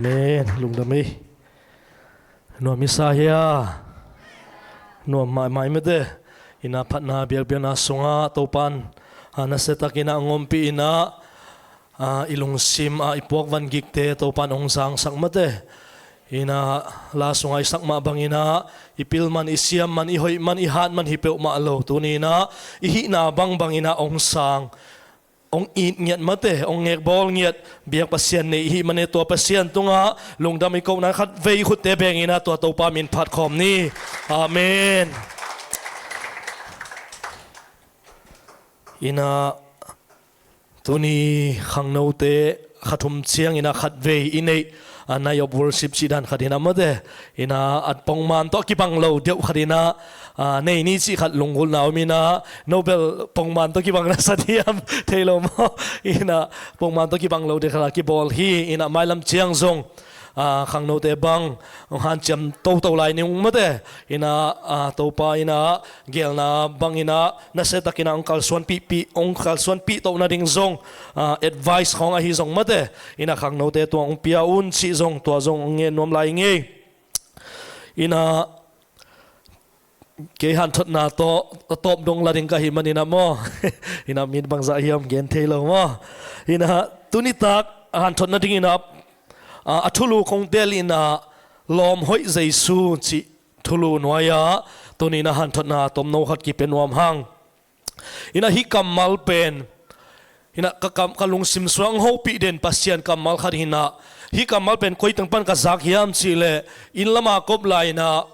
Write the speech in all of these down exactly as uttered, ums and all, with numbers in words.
Amen. Lungdam ei. Nuam i sa hia? Nuam maimai mete. Ina phatna biakbiakna sungah Topan a nasia takin a ngompih ina, a, i lungsim a i puak van gikte Topan ong zangsak mete. Ina la sungah i sak mah bangina i pil man, i siam man, i hoih man, i hat man hi peuhmah lo. Tuni ina i hihna bangbangina ong sang, ong it ngiat mate, ong ngekbawl ngiat biak Pasian nei ihi mane, tua Pasian tungah lungdam i kohna khat vei khutte bengina tua Topa min phat khawm ni. Amen. Ina tuni khangnote khathum ciangina khat vei i neih a night of worship cih dan khat ina mate, ina at pongman tawh kibang lo deuh khat ina, a, nei ni cih khat lunggulhna om ina, Nobel pongman tawh kibang na sa diam thei lo maw? Ina pongman tawh kibang lo deuh khat a kibawl hi. Ina mailam ciang zong, a, khangnote bang ong hanciam toto lai ni ung mate. Ina, a, Topa ina gelna bangina nasia takina ong kalsuanpihpih, ong kalsuanpih toh nading zong, a, advice khawng ahi zong mate, ina khangnote tua ong pia un cih zong, tua zong ong ngen nuam lai ngei. Ina kei hanthotna tawh a tawp dong la ding ka hi manina maw? Ina min bangzah hiam gen thei lo maw? Ina tunitak hanthotna dingina, a, a thulu kong tel ina Lawm hoih Jesu cih thulu nuai-ah tunina hanthotna tomno khat kipia nuam hang. Ina hih kammal pen, ina ka kam, ka lungsim sungah hong hopih den Pasian kammal khat hi ina, hih kammal pen koi teng pan ka zak hiam cihleh, inn lama kop lai ina,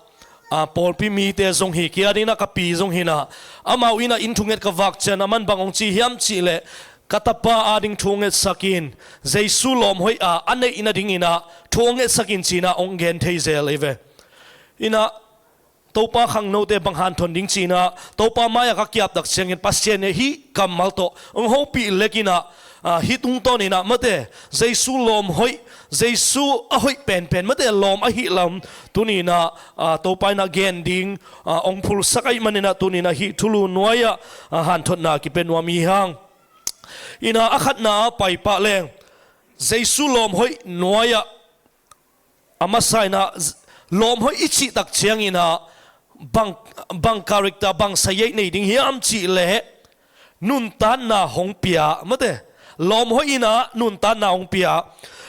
a, pawlpi mite zong hi, kei a dingina ka pi zong hi ina, amau ina inn thunget ka vak ciang a man bang hong ci hiam cihleh, ka tapa a ding thungetsak in, Jesu lawm hoih a a neih nadingina thu hong ngetsak in ci ina hong gen thei zel ei ve. Ina Topa khangnote bang hanthon ding ci ina Topa mai-ah ka kiaptak ciangin Pasian in hih kammal tawh hong hopih lek ina, a, hih tungtawn ina mate, Jesu lawm hoih, Jesu a hoih penpen mate lawm ahih lam tuni ina, a, Topa ina gen ding, a, hong phulsak ahih manina tuni ina hih thulu nuai-ah, a, hanthotna kipia nuam hi hang. Ina a khatna a paipah leng Jesu lawm hoih nuai-ah a masa ina, lawm hoih i cihtak ciangina bang, bang character, bang sayeih nei ding hiam cihleh nuntatna hong pia mate. Lawm hoih ina nuntatna hong pia.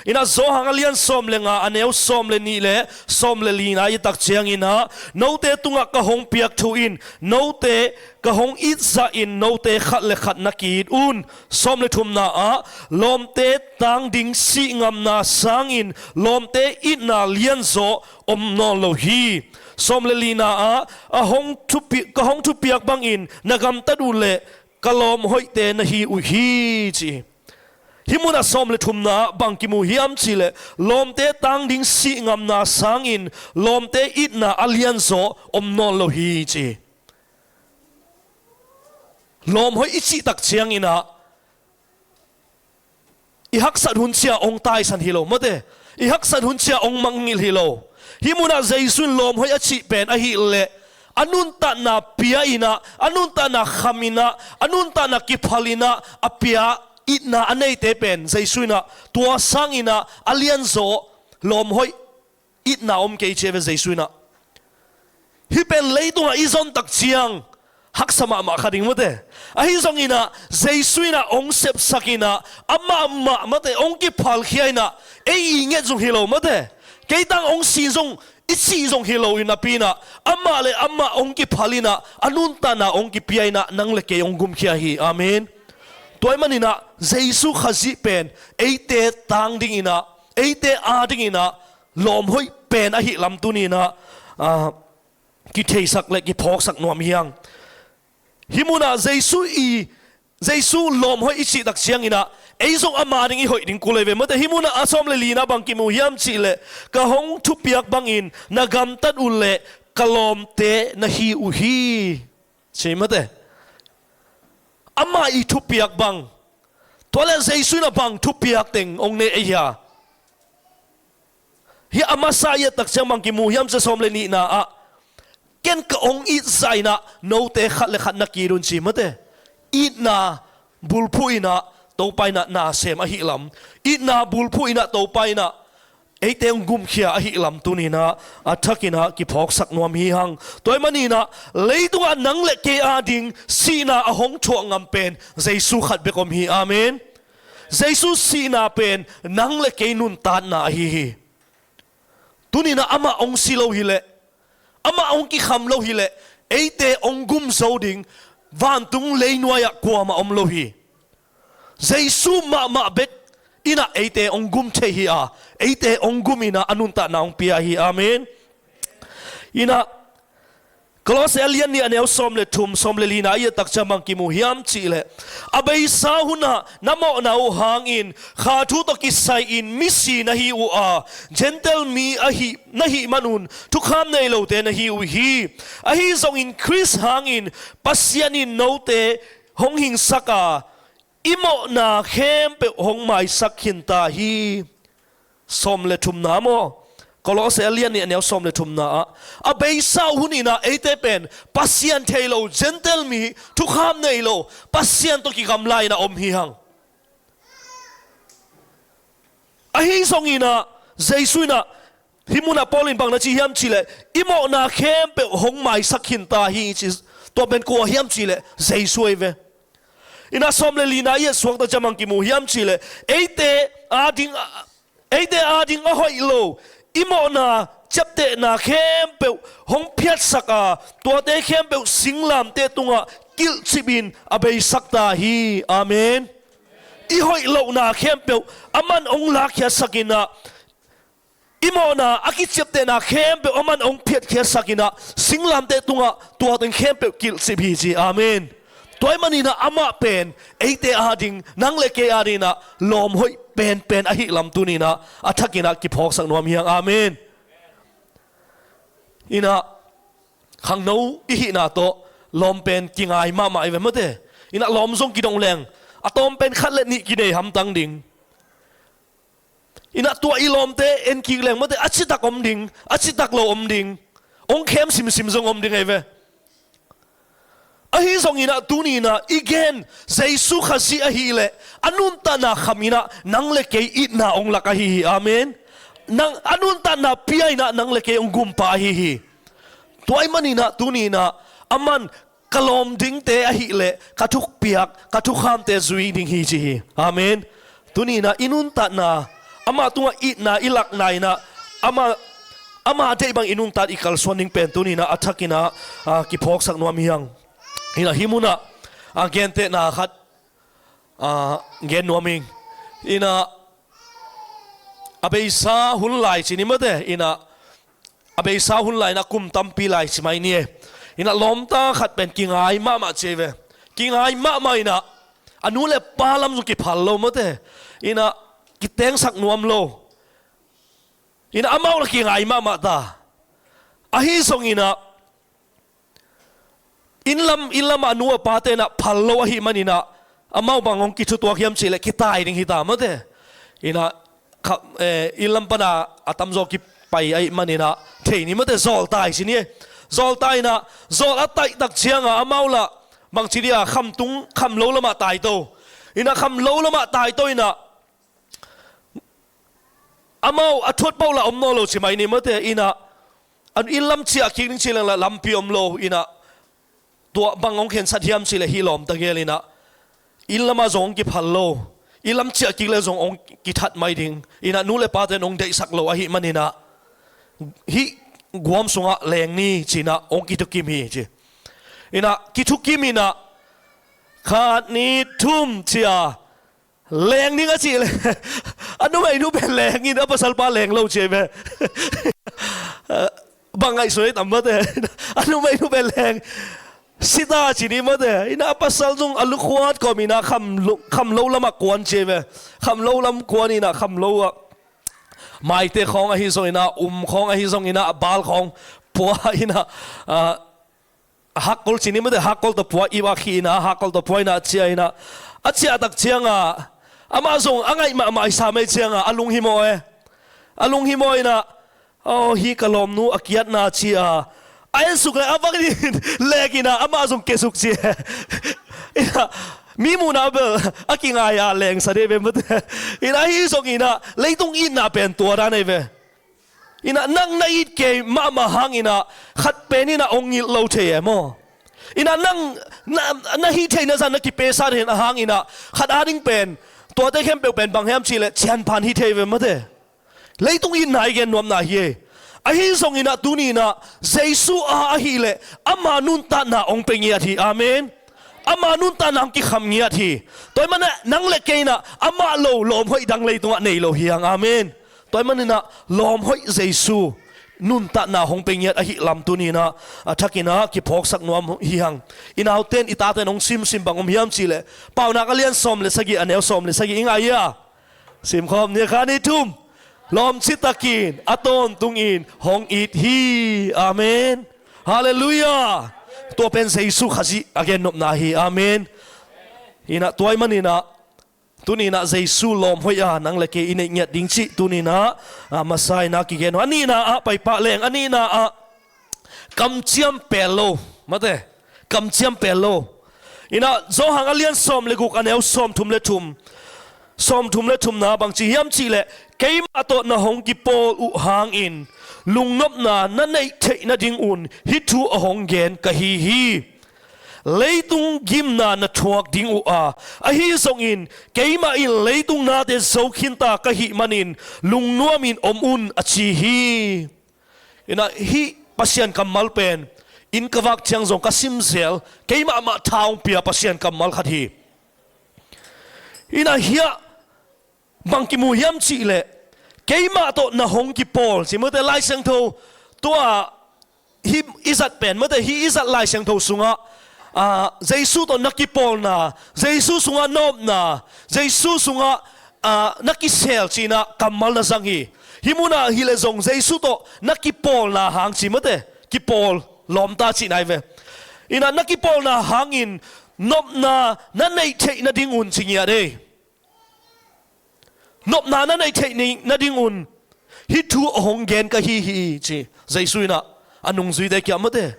Ina Johan a lian sawm le nga a neu sawm le nih le sawm le lina i tak ciangina, note tungah ka hong piak thu in note ka hong it zahin note khat le khat na ki-it un. Sawm le thumna ah lawmte tang ding sih ngamna sangin lawmte itna lianzaw om nawn lo hi. Sawm le lina ah a hong thupi, ka hong thupiak bangin na gamtat uh leh ka lawm hoihte na hi uh hi ci hi. Hih munah sawm le thumna ah bang kimu hiam cihleh lawmte tang ding sih ngamna sangin lawmte itna a lianzaw om nawn lo hi ci hi. Lawm hoih i cihtak ciangina i haksat hun cia hong taisan hi lo mate, i haksat hun cia hong mangngilh hi lo. Hih munah Jesu in lawm hoih a cih pen ahih leh a nuntatna pia ina, a nuntatna kham ina, a nuntatna kiphal ina a pia itna a neite pen Jesu ina tua sangina a lianzaw lawm hoih itna om kei ci hi ve Jesu ina. Hih pen leitungah i zontak ciang haksa mahmah kha ding mate. Ahi zongina Jesu ina hong sepsak ina amah mah mate hong kiphalkhia ina ei i nget zong hi lo mate. Kei tang hong si zong i cih zong hi lo ina pi ina amah le amah hong kiphal ina a nuntatna hong kipia ina nang le kei hong gumkhia hi. Amen. Tua ahih manina Jesu Khazih pen eite tang dingina, eite a dingina lawm hoih pen ahih lam tuni ina, a, kitheisak le kiphawksak nuam hi hang. Hih munah Jesu i, Jesu lawm hoih i cihtak ciangina ei zong ama ding i hoih ding kul ei ve mate. Hih munah a sawm le lina bang kimu hiam cihleh ka hong thupiak bangin na gamtat uh leh ka lawmte na hi uh hi. Ci mate. Amah i thupiak bang. Tua le Jesu ina bang thupiak teng hong nei ei hia? Hih a masa i ettak ciang bang kimu hiam cihleh sawm le nihna ah ken ka hong it zah ina note khat le khat na ki-it un ci mate. Itna bulphuh ina Topa ina na sem ahih lam, itna bulphuh ina Topa ina eite hong gumkhia ahih lam tuni-in ah a thakin ah kiphawksak nuam hi hang. Tua ahih manin ah leitungah nang le kei ading sihna a hong thuak ngam pen Jesu khat bek om hi. Amen. Jesu sihna pen nang le kei nuntakna ahi hi. Tuni-in ah amah hong si lo hileh, amah hong kikham lo hileh, eite hong gum zo ding vantung leinuai-ah kuamah om lo hi. Jesu mahmah bek in ah eite hong gum thei hi a, eite hong gum in ah a nuntakna hong pia hi. Amen. In ah Kolose a lian nih a neu sawm le thum, sawm le lina ah a takciang bang kimu hiam cihleh, a beisa hunah na mawhna uh hangin kha thu tawh kisai-in misi na hi uh a, Gentile mi ahi na hih manun thukham nei lote na hi uh hi. Ahi zongin Khrist hangin Pasian in note hong hingsak a, i mawhna khempeuh hong maisak khin ta hi. Sawm le thumna maw? Kolose a lian nih a neu sawm le thumna ah, a beisa uh hun in ah eite pen Pasian thei lo, Gentile mi, thukham nei lo, Pasian tawh kigamla in ah om hi hang. Ahi zongin ah Jesu in ah hih munah Paul in bang na ci hiam cihleh, i mawhna khempeuh hong maisak khin ta hi ci. Tua pen kua hiam cihleh, Jesu ahi ve. In ah sawm le lina ah a suakta ciang bang kimu hiam cihleh, eite ading, eite ading a hoih lo i mawhna ciaptehna khempeuh hong phiatsak a, tuate khempeuh singlamteh tungah kilhcip in a beisak ta hi. Amen. I hoih lohna khempeuh aman hong lakkhiatsak in ah, i mawhna a kiciaptehna khempeuh aman hong phiatkhiatsak in ah, singlamteh tungah tua teng khempeuh kilhcip hi ci. Amen. Tua ahih manin ah amah pen eite ading, nang le kei ading in ah lawm hoih penpen ahih lam tuni-in ah a thakin ah kiphawksak nuam hi hang. Amen. In ah khangno i hihna tawh lawm pen kingai mahmah hi ve maw te. In ah lawm zong kidong leng, a tawm pen khat le nih kinei hamtang ding. In ah tua i lawmte en kik leng maw te, a citak om ding, a citak lo om ding, hong khem simsim zong om ding ahi ve. Ahi zongin ah tuni-in ah i gen Jesu Khazih ahih leh a nuntakna kham in ah nang le kei itna hong lak ahi hi. Amen. Nang a nuntakna pia in ah nang le kei hong gumpa ahi hi. Tua ahih manin ah tuni-in ah aman ka lawm dingte ahih leh ka thukpiak, ka thukhamte zui ding hi ci hi. Amen. Tuni-in ah i nuntakna, amah tungah itna i lakna in ah, amah, amah deih bang i nuntak i kalsuan ding pen tuni-in ah a thakin ah, ah, kiphawksak nuam hi hang. In ah hih munah, ah, gentehna khat, ah, gen nuam ing. In ah a beisa hun lai ci ni maw te, in ah a beisa hun lai in ah kum tampi lai ci mai ni e. In ah lawmta khat pen kingai mahmah ci ahi ve. Kingai mahmah in ah a nu le pa lam zong kiphal lo maw te. In ah kitengsak nuam lo. In ah amau lah kingai mahmah ta. Ahi zongin ah inn lam, inn lam ah a nu a pate in ah phal lo ahih manin ah amau bang hong kithutuak hiam cihleh kitai ding hi ta maw te. In ah kha, eh, inn lam pan a tamzaw kipai ahih manin ah thei ni maw te, zawltai ci ni e. Zawltai in ah zawl a taihtak ciang ah amau lah bangci dih a, khamtung, khamlo lamah taito. In ah khamlo lamah taito in ah amau a thuat pah uh lah om nawn lo ci mai ni maw te. In ah an inn lam ciah kik ding ci leng lah lampi om lo. In ah tua bang hong khensat hiam cihleh hih lawmta gel in ah inn lamah zong hong kiphal lo, inn lam ciah kik leh zong hong kithat mai ding. In ah nu le pate in hong deihsak lo ahih manin ah hih guam sungah leng ni ci-in ah hong kithukim hi ci. In ah kithukim in ah khat, nih, thum ci a leng ding a cih leh a numeinu pen leng in a pasalpa leng lo ci ahi ve. Bang ngaihsun ahi tam maw te. A numeinu pen leng sita ci ni maw te. In ah a pasal zong a lukhuat kawm in ah khamlo, khamlo lamah kuan ci ahi ve. Khamlo lam kuan in ah khamlo ah maite khawng ahi zongin ah, um khawng ahi zongin ah, a bal khawng pua in ah, ah, hakkol ci ni maw te, hakkol tawh pua, ip a khih in ah, hakkol tawh pua in ah a ciah in ah, a ciah tak ciang ah amah zong a ngaih mahmah i sam ei ciang ah a lunghimawh e. A lunghimawh in ah, aw, hih ka lawmnu a kiatna ci a, a ensuk leh a vak in lek in ah amah zong kiasuk ci e. In ah mi muhna bel a kingai a lengsa dih ve maw te. In ah ahi zongin ah leitung itna pen tua dan ahi ve. Inah nang na it kei mahmah hanginah khat pen inah hong it lo thei e maw? Inah nang na, na hih theihna zah na kipesa theihna hanginah khat ading pen, tuate khempeuh pen bang hiam cihleh cianphan hi thei ve mate. Leitung itna i gen nuamna hi e. Ahi zonginah tuninah Jesu a ahileh ama nuntatna hong pia ngiat hi. Amen. Ama nuntatna hong kikham ngiat hi. Tua ahih manah nang le kei inah amah lo lawmhoih dang leitungah nei lo hi hang. Amen. Tua ahih maninah lawmhoih Jesu nuntatna hong pia ngiat ahih lam tuninah a thakinah kiphawksak nuam hi hang. I nauten i taten hong simsim bang om hiam cihleh Paunak a lian sawm le sagih a neu sawm le sagih i ngai a. Simkhawm ni kha ni thum. Lawmci takin a tawntungin hong it hi. Amen. Halleluiah. Tua pen Jesu Khazih a gennopna hi. Amen. Inah tua ahih maninah tuninah Jesu lawmhoih a nang le kei i neih ngiat ding cih tuninah a masa inah kigen uh. A nihna ah paipah leng a nihna ah kamciam pel lo mate. Kamciam pel lo. Inah Johan a lian sawm le guk a neu sawm thum le thum. Sawm thum le thumna bangci hiam cihleh keimah tawh na hong kipawl uh hangin lungnopna na neih theih nadingun hih thu a hong gen ka hi hi. Leitung gimna na thuak ding uh a, ahi zongin keimah in leitung nate zo khinta ka hih manin lungnuamin om un a ci hi. Inah hih Pasian kammal pen inn ka vak ciang zong ka simzel, keimah mah tha hong pia Pasian kammal khat hi. Inah hiah bang kimu hiam cihleh keimah tawh na hong kipawl ci mate. Lai Siangtho tua hih i zat pen mate, hih i zat Lai Siangtho sungah a, Jesu tawh na kipawlna, Jesu sungah na omna, Jesu sungah a, na kisel cinah kammal na zang hi. Hih munah hileh zong Jesu tawh na kipawlna hang ci mate. Kipawl lawmta cihna hi ve. Inah na kipawlna hangin nopna na neih theih nadingun ci ngiat ei. Nopna na neih theih nadingun hih thu a hong gen ka hi hi ci. Jesu inah a nungzuite kiang mate.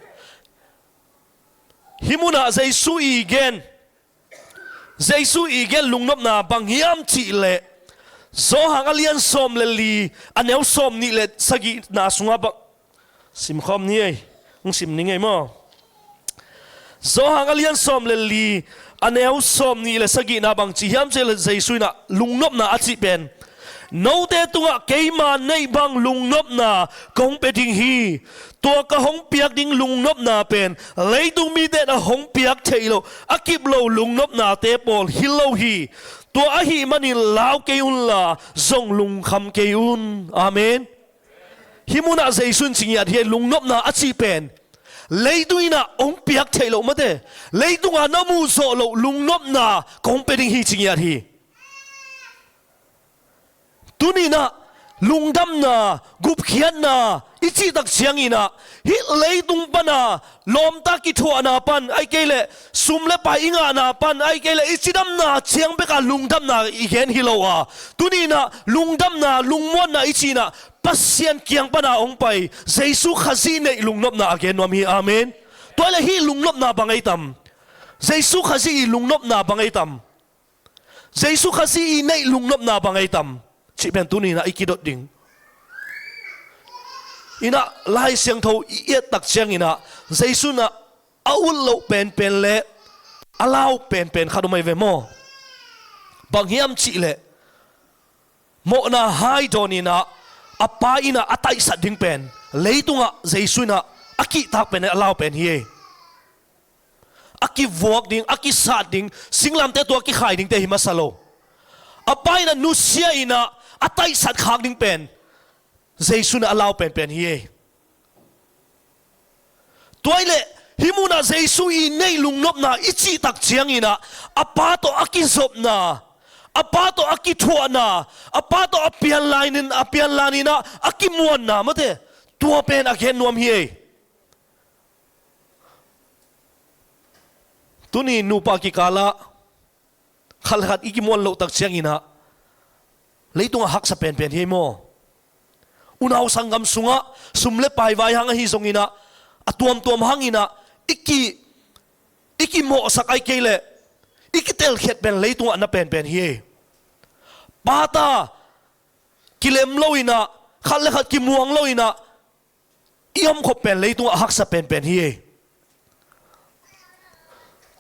Hih munah Jesu i gen, Jesu i gen lungnopna bang hiam cihleh Johan a lian sawm le li a neu sawm nih le sagihna sungah bang Simkhawm ni ei. Hong sim ni ngei maw? Johan a lian sawm le li a neu sawm nih le sagihna bangci hiam cihleh Jesu inah lungnopna a cih pen, note tungah keima neih bang lungnopna kong pia ding hi. Tua ka hong piak ding lungnopna pen leitung mite na hong piak theih loh a kip lo lungnopnate pawl hi lo hi. Tua ahih manin lau kei unla zong lungkham kei un. Amen. Hih munah Jesu in ci ngiat hi, lungnopna a cih pen leitung inah hong piak theih loh mate, leitunga na muhzawh loh lungnopna kong pia ding hi ci ngiat hi. Tuninah lungdamna, gupkhiatna i cihtak cianginah hih leitung pana lawmta kithuahna pan, ahih kei leh sum le pai i ngahna pan, ahih kei leh i cidamna ciang beka lungdamna i gen hi lo a, tuninah lungdamna, lungmuanna i cihnah Pasian kiang pana hong pai Jesu Khazih neih lungnopna a gen nuam hi. Amen. Tua leh hih lungnopna bang ei tam? Jesu Khazih i lungnopna bang ei tam? Jesu Khazih i neih lungnopna bang ei tam? Cih pen tuninah i kidot ding. Inah Lai Siangtho i ettak cianginah Jesu inah a ut loh penpen le a lau penpen khat om ei ve maw? Bang hiam cihleh mawhna hai dawninah a Pa inah a taihsat ding pen leitungah Jesu inah a kihtak pen a lau pen hi ei. A kivuak ding, a kisat ding, singlamteh tawh a kikhai dingte hi masa lo. A Pa inah nusia inah a taihsat khak ding pen Jesu inah a lau penpen hi ei. Tua ahih leh hih munah Jesu i neih lungnopna i cihtak cianginah a Pa tawh a kizopna, a Pa tawh a kithuahna, a Pa tawh a pianlanin, a pianlaninah a kimuanna mate, tua pen a gen nuam hi ei. Tuni nupa kikalah khat le khat i kimuan lohtak cianginah leitungah haksa penpen hi ei maw? Unau sanggam sungah sum le pai vai hang ahi zonginah a tuamtuam hanginah i ki, i kimawhsak ahih kei leh i kitelkhiat pen leitungah na penpen hi ei. Pata kilem loinah khat le khat kimuang lo inah i omkhop pen leitungah haksa penpen hi ei.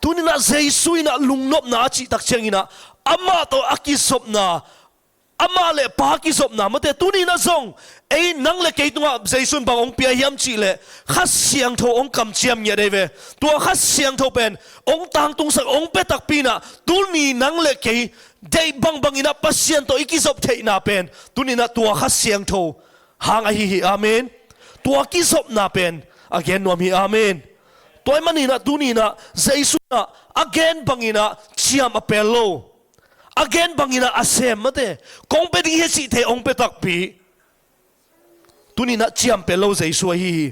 Tuninah Jesu inah lungnopna a cihtak cianginah amah tawh a kizopna, amah le Pa kizopna mate, tuninah zong ei nang le kei tungah Jesu in bang hong pia hiam cihleh Kha Siangtho hong kamciam ngiat ei ve. Tua Kha Siangtho pen hong tangtungsak, hong pia takpi inah tuni nang le kei deih bangbang inah Pasian tawh i kizop theihna pen tuninah tua Kha Siangtho hang ahi hi. Amen. Tua kizopna pen a gen nuam hi. Amen. Tua ahih maninah tuninah Jesu inah a gen banginah ciam a pel lo, a gen banginah a sem mate, kong pia ding hi a cihte hong pia takpi. Tuninah ciam pel lo Jesu ahi hi.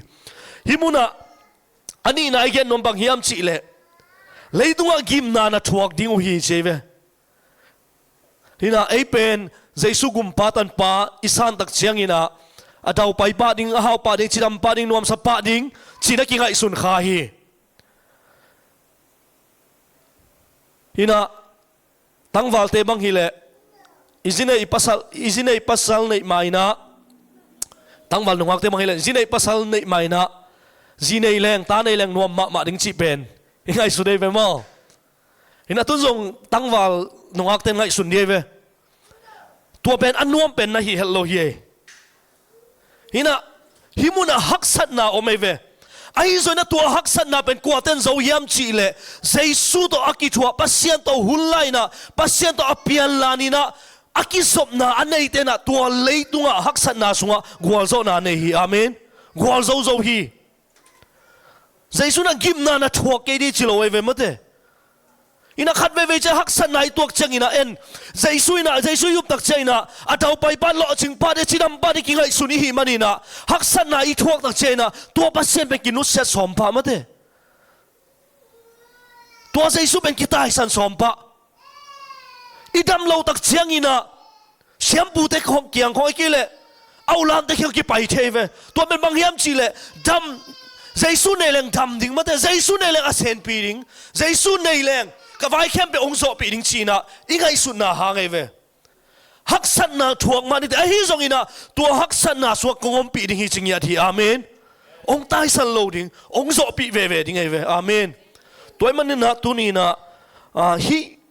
Hih munah a nihna i gen nuam bang hiam cihleh leitungah gimna na thuak ding uh hi ci ei ve. Hinah ei pen Jesu gumpa tanpa i santak cianginah a daupai pah ding, a hau pah ding, cidam pah ding, nuamsa pah ding cina kingaihsun kha hi. Hinah tangvalte bang hileh i zi neih pasal, i zi neih pasal neih mainah, tangval nungakte bang hileh zi neih pasal neih mainah zi nei leng ta nei leng nuam mahmah ding cih pen i ngaihsun ei ve maw? Hinah tun zong tangval nungakte ngaihsun dih ei ve. Tua pen a nuam pen na hih het lo hi ei. Hinah hih munah haksatna om ei ve. Ahi zongin a tua haksatna pen kuaten zo hiam cihleh Jesu tawh a kithuah, Pasian tawh hun lainah Pasian tawh a pianlaninah a kizopna a neitenah tua leitungah haksatna sungah gualzawhna nei hi. Amen. Gualzo zo hi. Jesu inah gimna na thuak kei dih ci lo ei ve mate. Inah khat veivei ciah haksatna i tuak cianginah en Jesu inah, Jesu i uptak cianginah a daupai pan lawhcing pate, cidam pate kingaihsun i hih maninah haksatna i thuaktak cianginah tua Pasian pen kinutsiat sawm pah mate. Tua Jesu pen kitaisan sawm pah. I dam lotak cianginah siampute kiang khawng i kei leh a ulante kiang kipai thei ve. Tua pen bang hiam cihleh dam, Jesu nei leng dam ding mate, Jesu nei leng a senpi ding, Jesu nei leng ka vai khempeuh hong zawhpih ding cinah i ngaihsutna hang ei ve. Haksatna thuak mah nite, ahi zonginah tua haksatna sungah kong ompih ding hi ci ngiat hi. Amen. Hong taisan lo ding, hong zawhpih veve ding ei ve. Amen. Tua ahih maninah tuninah ah, hih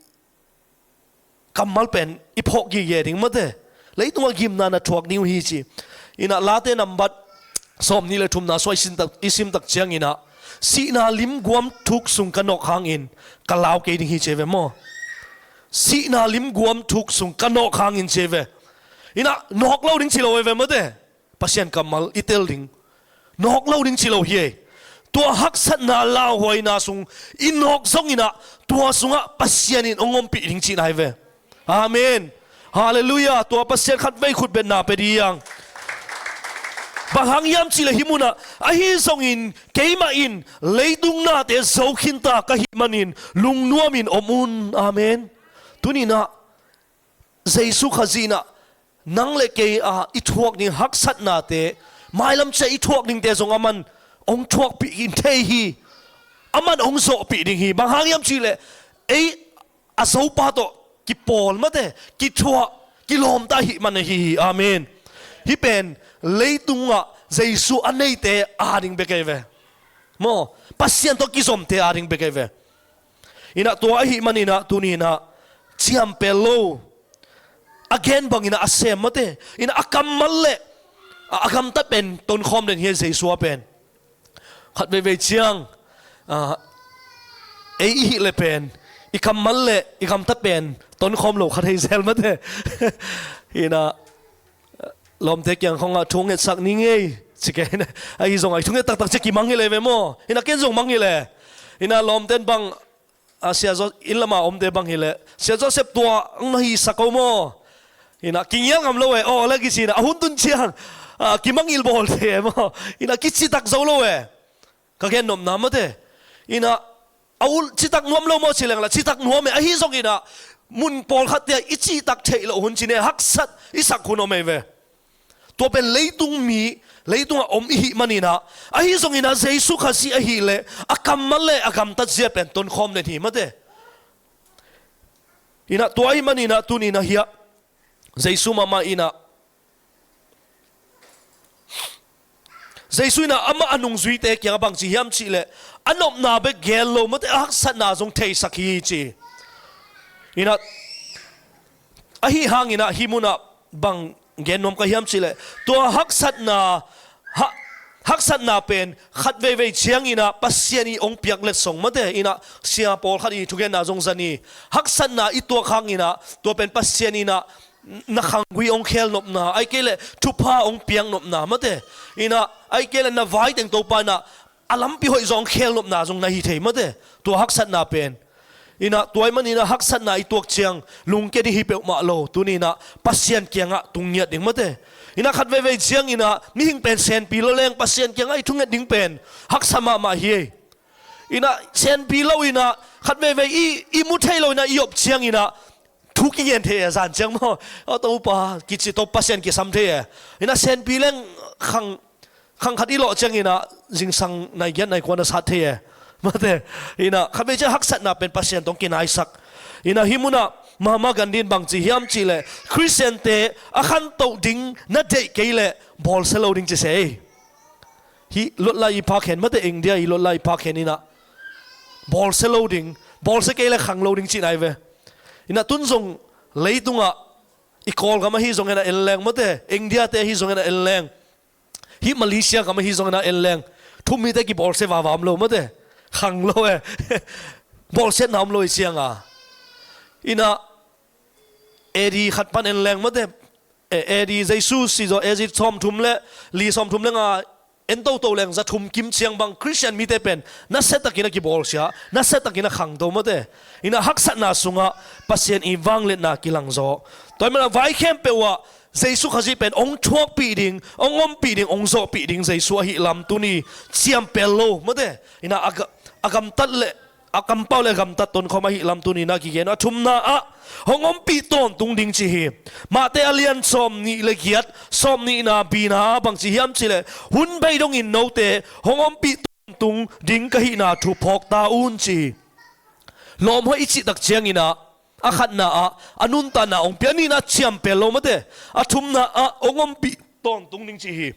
kammal pen i phawk gige ding mate. Leitungah gimna na thuak ding uh hi ci. Inah Late nambat sawmnih le thumna sua i simtak, i simtak cianginah sihna limguam thuk sung ka nawk hangin ka lau kei ding hi ci ei ve maw? Sihna limguam thuk sung ka nawk hangin ci ei ve. Inah nawk lo ding ci lo ei ve mate. Pasian kammal i tel ding, nawk lo ding ci lo hi ei. Tua haksatna lauhuaina sung i nawk zonginah tua sungah Pasian in hong ompih ding cihna hi ve. Amen. Halleluiah. Tua Pasian khatvei khutbetna pia dih hiang. Bang hang hiam cihleh hih munah ahi zongin keimah in leitung nate zo khinta ka hih manin lungnuamin om un. Amen. Tuninah Jesu Khazih inah nang le kei a i thuak ding haksatnate, mailam ciah i thuak dingte zong aman hong thuakpih in thei hi. Aman hong zawhpih ding hi. Bang hang hiam cihleh ei a zopa tawh kipawl mate, kithuah, kilawmta ahih man ahi hi. Amen. Hih pen leitungah Jesu a neite a ding bek ei ve. Maw, Pasian tawh kizomte a ding bek ei ve. Inah tua ahih maninah tuninah ciampel lo, a gen banginah a sem mate. Inah a kammal le a, a gamtat pen tonkhawm den hi Jesu a pen. Khat veivei ciang ah, ei i hih le pen i kammal le i gamtat pen tonkhawm lo khat hei zel mate. Inah lawmte kiang khawngah thu ngetsak ni ngei ci kei. Ahi zongah i thu nget taktak ciah kimang hi le ve maw? Inah ken zong mang hi le. Inah lawmten bang ah, Sia Jo-, inn lama omte bang hileh Sia Joseph tua ang na hisak o maw? Inah kingial ngam lo e, aw le kici inah a hun tun ciang ah, kimangngilh bawl thei e maw? Inah kicitak zo lo e. Ka gennopna mate. Inah a ul citak nuam lo maw ci lengla citak nuam e. Ahi zonginah mun pawlkhatte ah i citak theih loh hun cine haksat i sak hun om ei ve. Tua pen leitung mi, leitungah om i hih maninah, ahi zonginah Jesu Khazih ahih leh a kammal le a gamtat zia pen tonkhawm den hi mate. Inah tua ahih maninah tuninah hiah Jesu mahmah inah Jesu in ah amah a nungzuite kiangah bang ci hiam cih leh, a nopna bek gen lo, mate, a haksatna zong theisak hi ci. In ah, ahi hangin ah hih munah bang gen nuam ka hiam cih leh, tua haksatna, ha, haksatna pen khat veivei ciangin ah Pasian in hong piak letsong, mate, in ah sia pawlkhat in thugenna zong za ni. Haksatna i tuak hangin ah tua pen Pasian in ah na khanggui hong khel nopna, ahih kei leh thupha hong piak nopna, mate, in ah, ahih kei leh na vai teng Topa in ah a lampi hoih zong khel nopna zong na hi thei, mate, tua haksatna pen. In ah tua ahih manin ah haksatna i tuak ciang lungkia ding hi peuhmah lo. Tuni in ah Pasian kiangah tung ngiat ding, mate. In ah khat veivei ciangin ah mihing pen senpi lo leng Pasian kiangah i thunget ding pen haksa mahmah hi. In ah senpi lo in ah khat veivei i, i mu thei lo in ah i op ciangin ah thu kigen thei e, zan ciang maw. Aw, Topa, kici, Topa Pasian kisam thei e. In ah senpi leng khang, khang khat i lawh ciangin ah zingsang nai giat nai kua na sat thei e, mate. In ah khat vei ciang haksatna pen Pasian tawh kinaisak. In ah hih munah Mahatma Gandhi in bang ci hiam cih leh, Khristiante a khantoh ding na deih kei leh bawlsia lo ding ci se ei. Hih luat lai i phak hen, mate, India i luat lai i phak hen in ah bawlsia lo ding, bawlsia kei leh khang lo ding cihna hi ve. In ah tun zong leitungah i Kawlgam ahi zongin ah en leng, mate, India te ahi zongin ah en leng, hih Malaysia gam ahi zongin ah en leng, thu-um mite kibawlsia vava om lo, mate, khang lo e. Bawlsiatna om lo i ciang a. In ah A D khat pan en leng, mate, eh, A D Jesu si zawh A D sawmthum le li, sawmthum le nga en toto leng za thum kim ciang bang Khristian mite pen nasiatakin a kibawlsia, nasiatakin a khangto, mate. In ah haksatna sungah Pasian i vangliatna kilangzaw. Tua ahih manin ah vai khempeuh ah Jesu Khazih pen hong thuakpih ding, hong ompih ding, hong zawhpih ding Jesu ahih lam tuni ciampel lo, mate. In ah a ga-, a gamtat le a kampau le gamtat tonkhawm ahih lam tuni in ah kigen. A thumna ah hong ompih tawntung ding ci hi. Matthai a lian sawmnih le giat, sawmnihna bina ah bang ci hiam cih leh, hun bei dongin note hong ompih tawntung ding ka hihna thu phawk ta un ci hi. Lawm hoih i cih tak ciangin ah a khatna ah a nuntakna hong pia, a nihna ciampel lo, mate, a thumna ah hong ompih tawntung ding ci hi.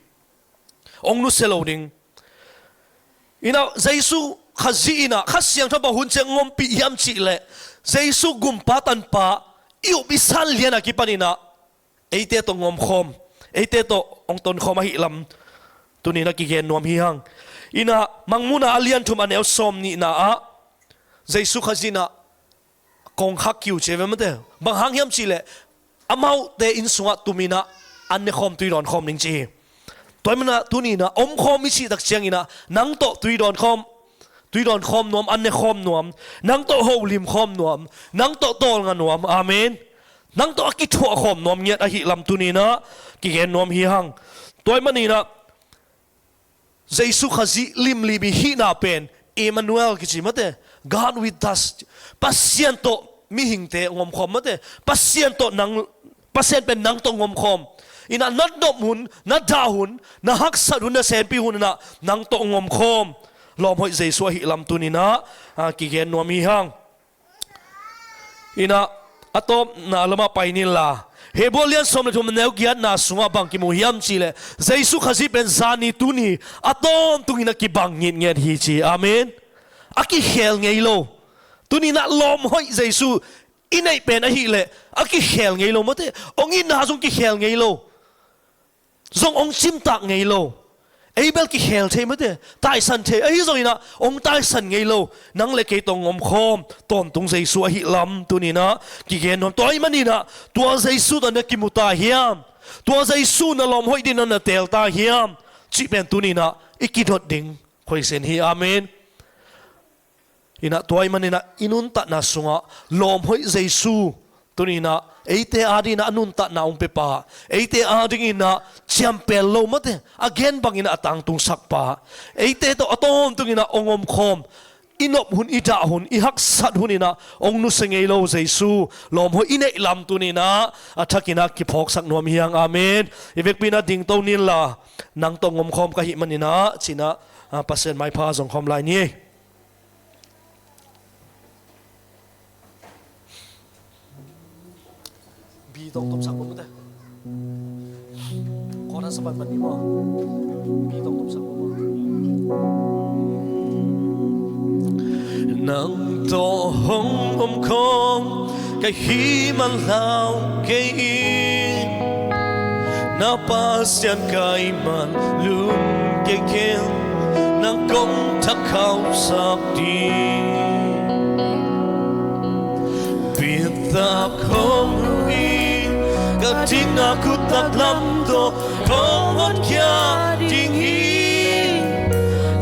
Hong nusia lo ding. In ah Jesu Khazih in ah Kha Siangtho bang hun ciang hong ompih hiam cih leh, Jesu Gumpa Tanpa i up i san lian a kipan in ah eite tawh hong omkhawm, eite tawh hong tonkhawm ahih lam tuni in ah kigen nuam hi hang. In ah Mangmuhna a lian thum a neu sawmnihna ah Jesu Khazih in ah kongkhak kiu ci ve, mate. Bang hang hiam cih leh, amaute inn sungah tum in ah an nekhawm, tui dawnkhawm ding ci hi. Tua ahih manin ah tuni in ah omkhawm i cih tak ciangin ah nang tawh tui dawnkhawm, tui dawnkhawm nuam, an nekhawm nuam, nang tawh holimkhawm nuam, nang tawh tawlnga nuam, amen, nang tawh a kithuahkhawm nuam ngiat ahih lam tuni in ah kigen nuam hi hang. Tua ahih manin ah Jesu Khazih limlim i hihna pen Emmanuel kici, mate, God with us. Pasian tawh mihingte hong omkhawm, mate. Pasian tawh nang, Pasian pen nang tawh hong omkhawm. In ah na nop hun, na dah hun, na haksat hun, na senpi hun in ah nang tawh hong omkhawm lawm hoih Jesu ahih lam tuni in ah, ah, kigen nuam hi hang. In ah a tawpna lamah pai ni in la. Hebru a lian sawm le thum a neu giatna sungah bang kimu hiam cih leh, Jesu Khazih pen zani tuni a tawntung in ah kibang ngitnget hi ci. Amen. A kikhel ngei lo. Tuni in ah lawm hoih Jesu i neih pen ahih leh a kikhel ngei lo, mate. Hong itna zong kikhel ngei lo. Zong hong cimtak ngei lo. Ei bel kikhel thei, mate, taisan thei. Ahi zongin ah hong taisan ngei lo, nang le kei tawh hong omkhawm tawntung Jesu ahih lam tuni in ah kigen nuam. Tua ahih manin ah tua Jesu tawh na kimu ta hiam? Tua Jesu na lawm hoih ding in ah na teel ta hiam? Cih pen tuni in ah i kidot ding khuaisen hi. Amen. In ah tua ahih manin ah i nuntakna sungah lawm hoih Jesu tuni in ah eite adingin ah a nuntakna hong piapa, eite adingin ah ciampel lo, mate, a gen bangin ah a tangtungsakpa, eite tawh a tawntungin ah hong omkhawm, i nop hun, i dah hun, i haksat hun in ah hong nusia ngei lo Jesu lawm hoih i neih lam tuni in ah a thakin ah kiphawksak nuam hi hang. Amen. I vekpi in ah dingto ni in la. Nang tawh hong omkhawm ka hih manin ah, ci in ah, ah, Pasian maipha zong khawm lai ni. Bi tawh tawpsak ko mate. Kawt Sa pan pan ni maw. Pi tawh kum sa kum maw. Nang tawh hong om khawm ka hih man lau kei in, na Pasian ka hih man lungkia ken, nang kong thak khauhsak ding. Biatak hong huh in, ka dikna khut taklam tawh kong honkhia ding hi.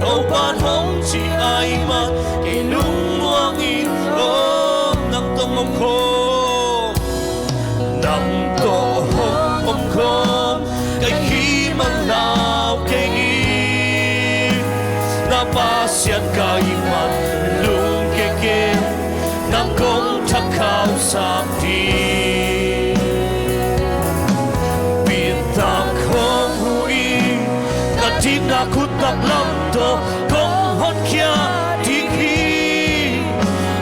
Topa'n hong ci ahih man kei lungmuang in, aw, nang tawh hong om khawm, nang tawh hong om khawm ka hih man lau kei in, na Pasian ka hih man lungkia ken, nang kong thak khauhsak ding. Biatak hong huh in, ka dikna khut taklam tawh kong honkhia ding hi.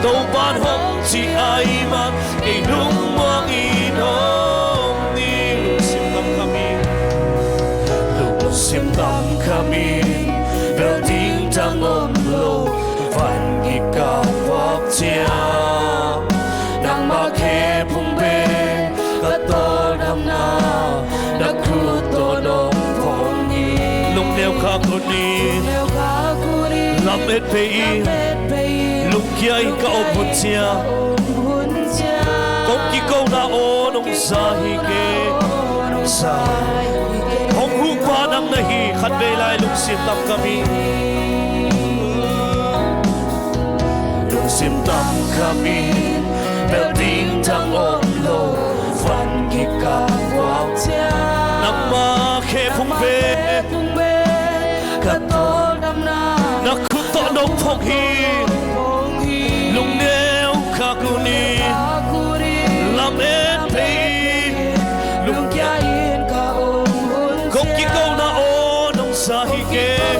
Topa'n hong ci ahih man kei lungmuang in om ni. Lungsim tam kham in, lungsim tam kham in, bel ding tang om lo, van kikal puak ciang, nangmah khe phung pen ka tawldamna, na khut tawh nong phong hi. Lungneu khak un ni, lam et phei in, lungkia in ka om hun ciang, kong kikona aw nong za hi kei. Hong huh pa nang na hi, khatvei lai lungsim tam kham in, lungsim tam kham in, bel ding tang om lo, van kikal puak ciang, nangmah khe phung pen ka tawldamna, na khut tawh nong phong hi. Lungneu khak un ni, lam et phei in, lungkia in ka om hun ciang, kong kikona aw nong za hi kei.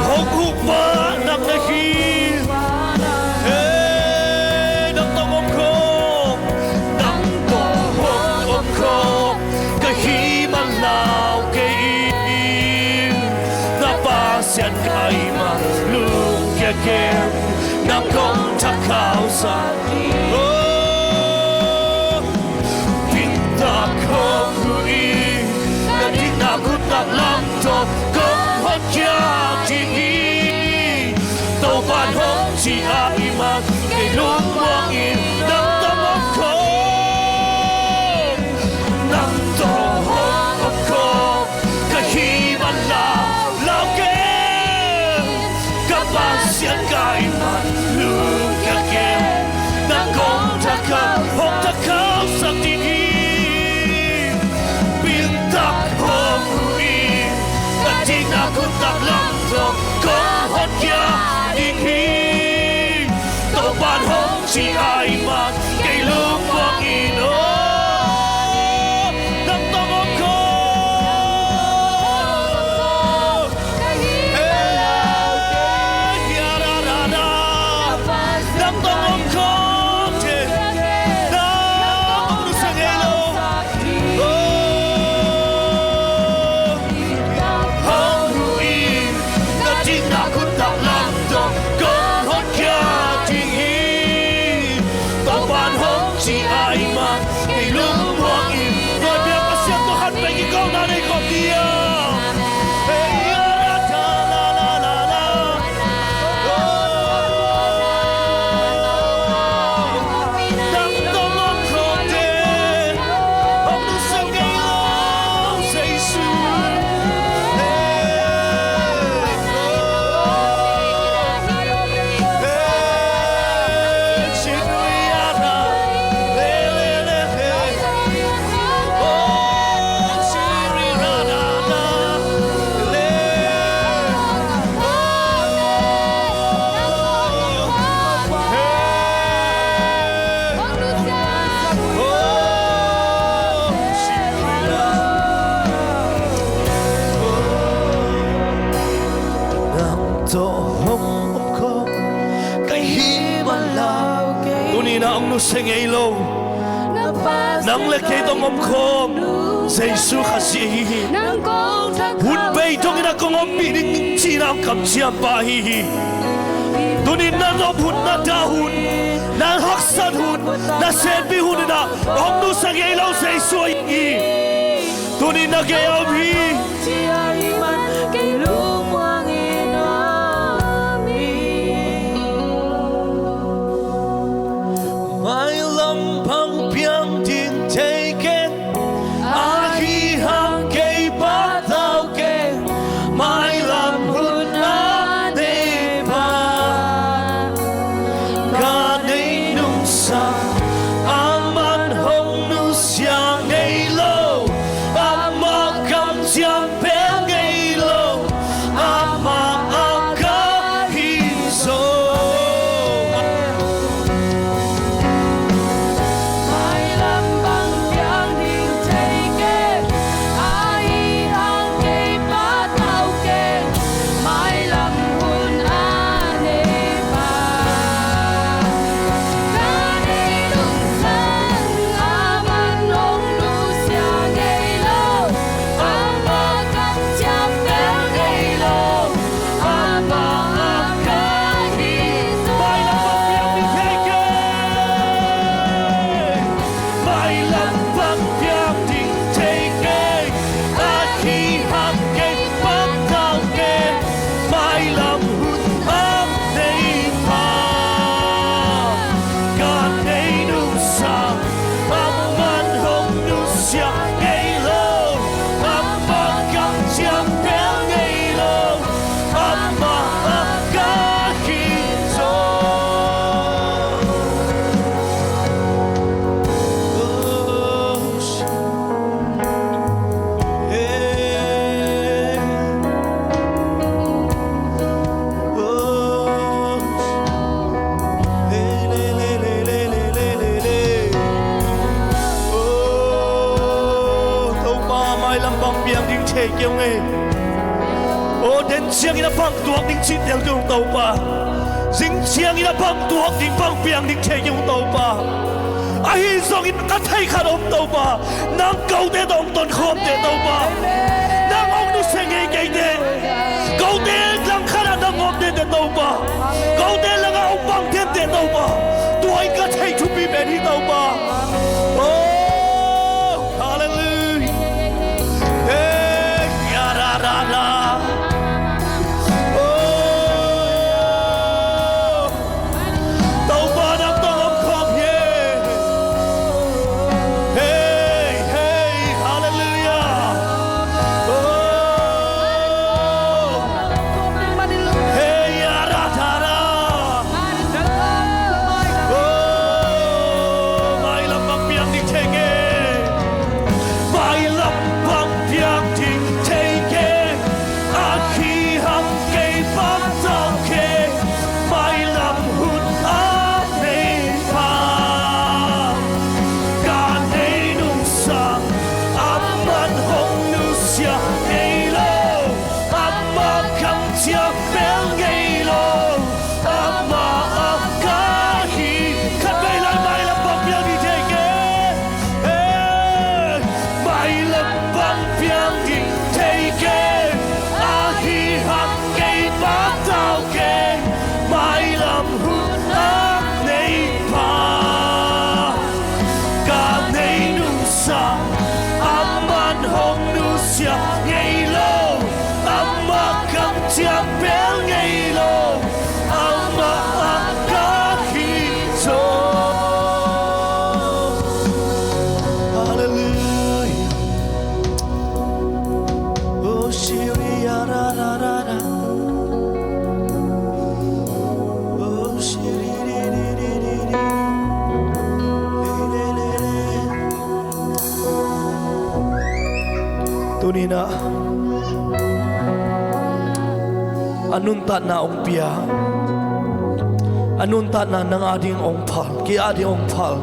Hong huh pa nang na hi. Hey, nang tawh hong om khawm, nang tawh hong om khawm ka hih man lau kei in, na Pasian ka hih man lungkia ken, nang kong thak khauhsak ding. Oh, biatak hong huh in, ka dikna khut taklam tawh kong honkhia ding hi. Topa'n hong ci ahih man kei lungmuang in, nang tawh hong om khawm, nang tawh hong om khawm ka hih man lau, lau kei in, ka Pasian ka hih man lungkia ken, nang kong thak khau, hong thak khauhsak ding hi. Biatak hong huh in, ka dikna khut taklam tawh kong honkhia ding hi. Topa'n hong ci ahih man kei lungmuang in om. Nang tawh om khawm. Hey, ya ra ra ra. Nang tawh om khawm te. Nang hong nusia ngei lo. Oh. Hong huh in, ka dikna khut taklam tawh kong honkhia ding hi. Topa'n hong ci ahih man kei lungmuang in. Nuai bek a siam tua khat pek i kawmna nei khawm ding a. Hey, ya ra ta la la la la. Oh. Nang tawh om khawm te. Hong nusia ngei lo Jesu. Hey, oh, hey, Jesu, ya ra. Le, le, le, hey. Oh, Jesu, ra, ra, ra. Le. Oh, hey. Tuni-in ah hong nusia ngei lo, na Pasian Nang le kei tawh hong omkhawm Jesu Khazih ahi hi. Hun bei dongin a kong ompih ding cihna hong kamciam pa ahi hi. Tuni na nop hun, na dah hun, na haksat hun, na sehpih hun in ah hong nusia ngei lo Jesu ahi hi. Tuni na gei a om hi. Mailam bang piang ding thei keng, ahi hang kei patau keng, mailam hun a nei pa. Ka nei nungsa, aman hong nusia ngei lo, amah kamciam pel ngei lo, amah a ka hi zaw. Mailam bang piang ding thei keng, ahi hang kei patau keng, mailam hun a nei pa. Ka nei nungsa, aman hong nusia ngei lo, amah kamciam pel ngei lo, amah a ka hi zaw. Mailam bang piang ding thei keng. Mailam bang piang ding thei keng, ahi hang kei patau keng, mailam hun a nei pa. Ka nei nungsa, aman hong nusia ngei lo, amah kamciam pel ngei lo, amah a ka hi zaw. Topa, mailam bang piang ding thei keng ung ei. Aw, den ciangin a bang tuak ding cih tel keng ung Topa. Zing ciangin a bang tuak ding, bang piang ding thei keng ung Topa. Ahi zongin ka theih khat om Topa. Nang kote tawh hong tonkhawmte Topa. Nang hong nusia ngei keite. Kote langkhat ah nang hong omte Topa. Kote langah hong bang tente Topa. Tua in ka theih thupi pen hi Topa. Oh, hallelujah. Hey, ya ra ra ra. Oh. Topa nang tawh om khawm hi. Hey, hey, hallelujah. Oh. Hey, ya ra ra ra. Oh, mailam bang piang ding thei keng. Mailam bang piang ding thei keng. Ahi hang kei patau keng, mailam hun a nei pa. Ka nei nungsa, aman hong nusia ngei lo, amah kamciam pel ngei lo, amah a ka hi. Khat vei lai, mailam bang piang ding thei keng. Hey, mailam bang piang ding thei keng. Ahi hang kei patau keng, mailam hun a nei pa. Ka nei nungsa, aman hong nusia ngei lo, amah kamciam pel ngei lo, amah a ka hi zaw. Hallelujah. Oh, shiri ya ra ra ra ra. Oh, shiri ri ri ri ri ri. Le le le le. Tuni-in ah a nuntakna hong pia, a nuntakna nang ading hong phal, kei ading hong phal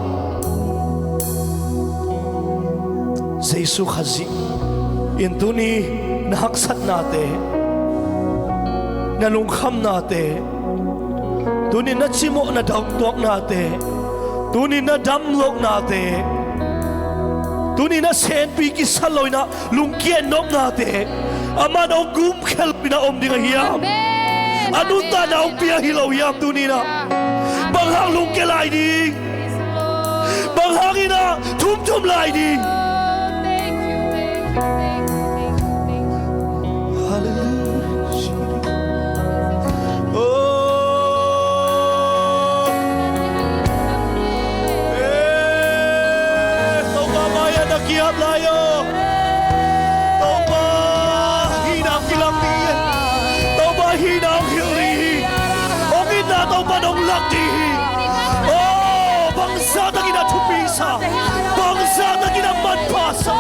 Jesu Khazih in tuni na haksatnate, na lungkhamnate, tuni na cimawh na dangtuaknate, tuni na damlohnate, Tuni-in ah senpi kisa lo-in ah lungkia nopnate amah in hong gumkhia lo-in ah om ding a hiam? Amen. A nuntakna hong pia hi lo hiam tuni-in ah? Amen. Bang hang lungkia lai ding? Praise the Lord. Bang hangin ah thumthum lai ding? Thank you, thank you, thank you, thank you, thank you. Hallelujah. Oh. Eh, Topa mai-ah na ki-ap lai aw. Topa hihna hong kilak ding hi. Topa hihna hong hilh ding hi. Hong itna Topa in hong lak ding hi. Oh, bangzah takin ah thupi sa, bangzah takin ah manpha sa,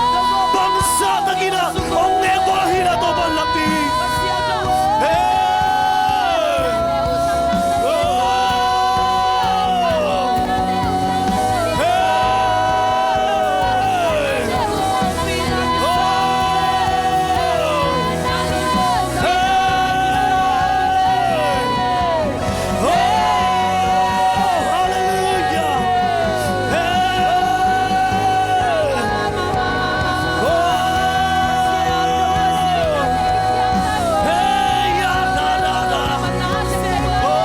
bangzah takin ah hong nekbawl ahihna Topa in lak ding hi. Hey! Oh! Hey! Oh! Hey! Oh, hallelujah. Hey. Oh. Hey, ya, da, da, da. Oh.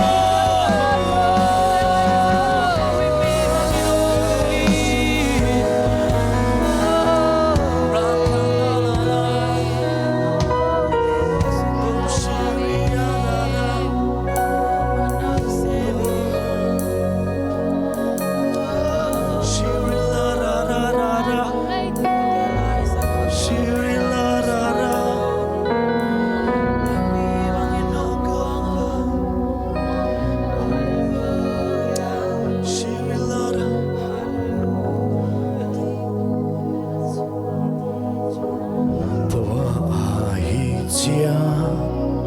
Tua ahih ciang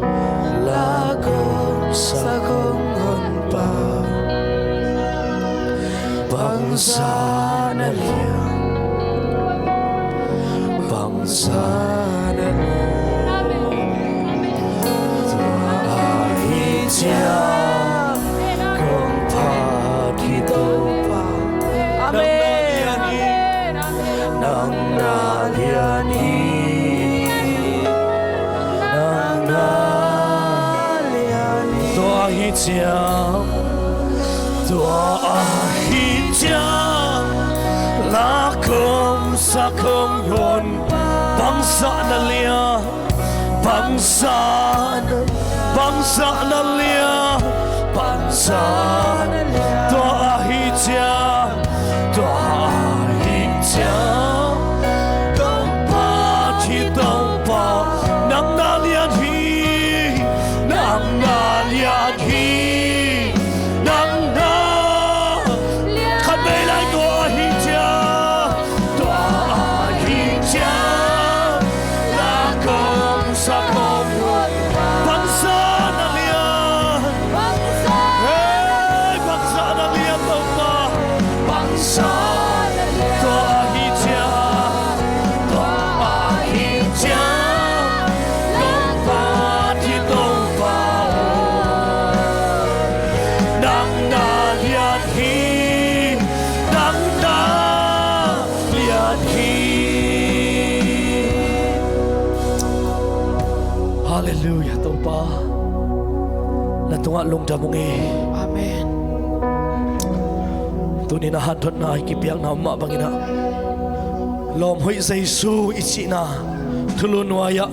la kong sa kong honpa, bangzah na lian, bangzah na lian. Tua ahih ciang kong phat hi Topa. Amen. Nang na lian hi, nang na lian hi. Tua ahih ciang, tua ahih ciang, la kong sa kong honpa, bangzah na lian. Bangzah na, bangzah na lian, bangzah na lian. Tua ahih ciang, tua ahih ciang, kong phat hi Topa, nang na lian hi, nang na lian hi, nang na lian. Khat vei lai, tua ahih ciang. Tua ahih ciang, la kong sa kong honpa, bangzah na lian. Hey, bangzah na lian Topa. Bangzah na lian. Tua ahih ciang, tua ahih ciang, kong phat hi Topa aw. Nang na lian hi, nang na lian hi. Halleluiah, Topa. Na tungah lungdam ung e. Amen. Tuni-in a hanthotna i kipiakna om mah bangin ah, lawmhoih Jesu i cihna thulu nuai-ah,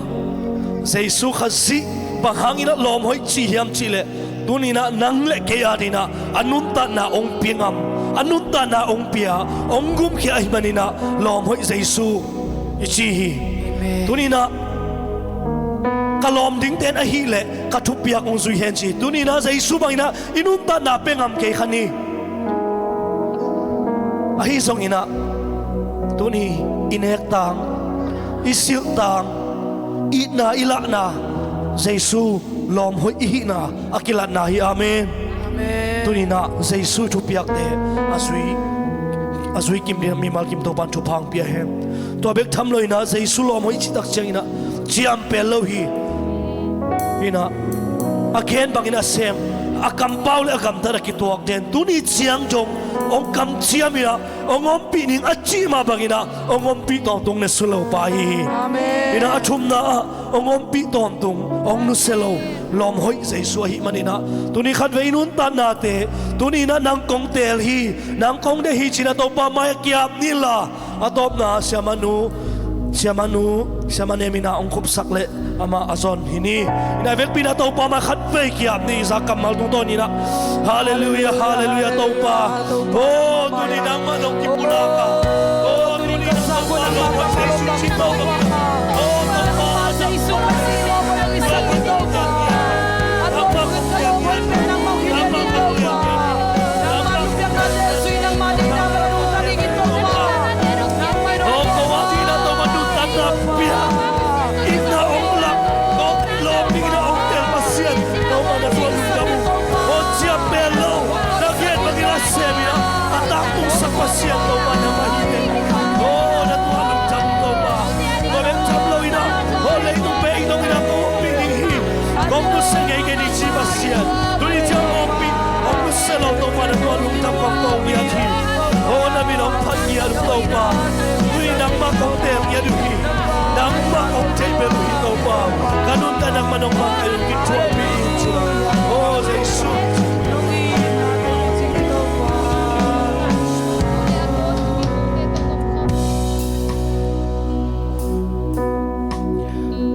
Jesu Khazih bang hangin ah lawmhoih ci hiam cih leh, tuni-in ah nang le kei adingin ah a nuntakna hong pia ngam, a nuntakna hong pia, hong gumkhia ahih manin ah lawmhoih Jesu i ci hi. Amen. Tuni-in ah ka lawm dingte in ahih leh ka thupiak hong zui hen ci. Tuni-in ah Jesu bangin ah i nuntakna pia ngam kei kha ni. Ahi zongin ah tuni i nektang, i silhtang, itna i lahna, Jesu lawmhoih i hihna a kilatna hi. Amen. Amen. Tuni-in ah Jesu thupiakte a zui, a zui kim dingin mimal kim Topa'n thupha hong pia hen. Tua bek tham loin ah Jesu lawmhoih cih tak ciangin ah ciam pel lo hi. Hi-in ah a gen bangin a sem, a kampau le a gamtat a kituak den tuni ciang zong hong kamciam in ah hong ompih ning a cih mah bangin ah hong ompih tawntung ne su lo pa hi hi. Amen. In ah a thumna ah hong ompih tawntung hong nusia lo lawm hoih Jesu ahih manin ah tuni khatvei nuntaknate tuni in ah nang kong teel hi, nang kong deih hi ci-in ah Topa mai-ah ki-ap ni la, a tawpna siamanu, siamanu, siamanu nem in ah hong khupsak leh amah a zon hi ni. In ah vekpi in ah Topa mai-ah khatvei ki-ap ni, i za kammal tungtawn in ah. Halleluiah, halleluiah Topa. Oh, tuni nangmah nong kipulak a, oh, tuni nangmah nong kipulak a, oh, Topa. Hong ko a ding na Topa nuntakna pia, itna hong lak, hong lawm ding na hong tel Pasian, Topa na tua lungdam uh. Hong ciam bel lo, na gen bangin a sem in ah a takpungsak Pasian Topa nangmah hi teh. Oh, na tua lungdam uh Topa. Tua bek tham lo in ah, oh, leitung pen dong in ah kong ompih ding hi, kong nusia ngeingei ni ci Pasian. Tuni ciang kong ompih, kong nusia lo Topa na tua lungdam kong ko ngiat hi. Oh, na min hong phat ngiat uh Topa. Tuni nangmah kong teel ngiat uh hi. Nangmah kong theih bel uh hi Topa. Ka nuntak nangmah nong makaih uh kithuahpih in ci. Oh, Jesu.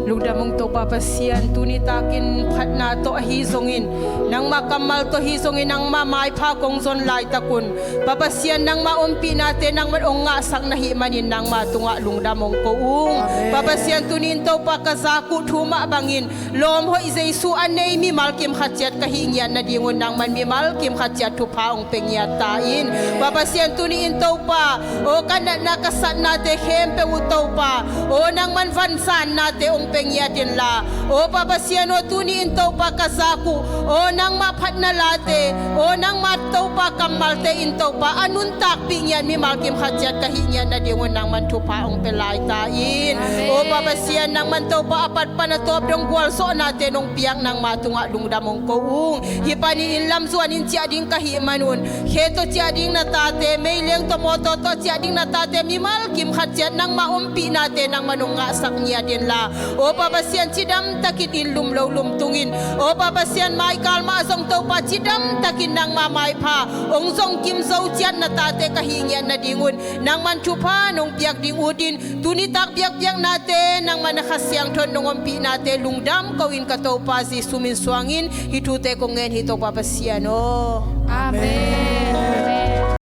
Lungdam ung Topa Pasian, tuni takin phatna tawh ahi zongin, nangmah kammal tawh ahi zongin, nangmah maipha kong zon laitakun, Pa Pasian, nangmah ompihnate nangmah hong ngahsak na hih manin nangmah tungah lungdam hong ko ung. Amen. Pa Pasian, tuni in Topa ka zak uh thu mah bangin lawm hoih Jesu a nei mimal kim khat ciat ka hih ngiat nadingun nangman mimal kim khat ciat thupha hong pia ngiat ta in. Pa Pasian, tuni in Topa, aw ka natna ka satnate khempeuh uh Topa, aw nangman vansannate hong pia ngiat inla, aw Pa Pasian aw, tuni in Topa ka zak uh, aw nangmah phatna late, aw nangmah Topa kammalte in Topa a nuntakpih ngiat mimal kim khat ciat ka hih ngiat nadingun nangman thupha hong pia lai ta in. Amen. Aw Pa Pasian, nangman Topa a pat pan a tawp dong gualzawhnate nong piak nangmah tungah lungdam hong ko ung. Hih panin inn lam zuanin ciah ding ka hih manun, khe tawh ciah ding na tate, meileng tawh mawtaw tawh ciah ding na tate mimal kim khat ciat nangmah ompihnate nangmah nong ngahsak ngiat inla, aw Pa Pasian, cidam takin inn lum lo lum tungin, aw Pa Pasian, maikal mah zong Topa cidam takin nangmah maipha hong zong kim zo ciat na tate ka hih ngiat nadingun nangman thupha nong piak ding utin, tuni tak biakpiaknate nangmah na Kha Siangtho in nong ompihnate lungdam ko-in ka Topa Jesu min suangin hih thute kong ngen hi Topa Pasian aw. Amen.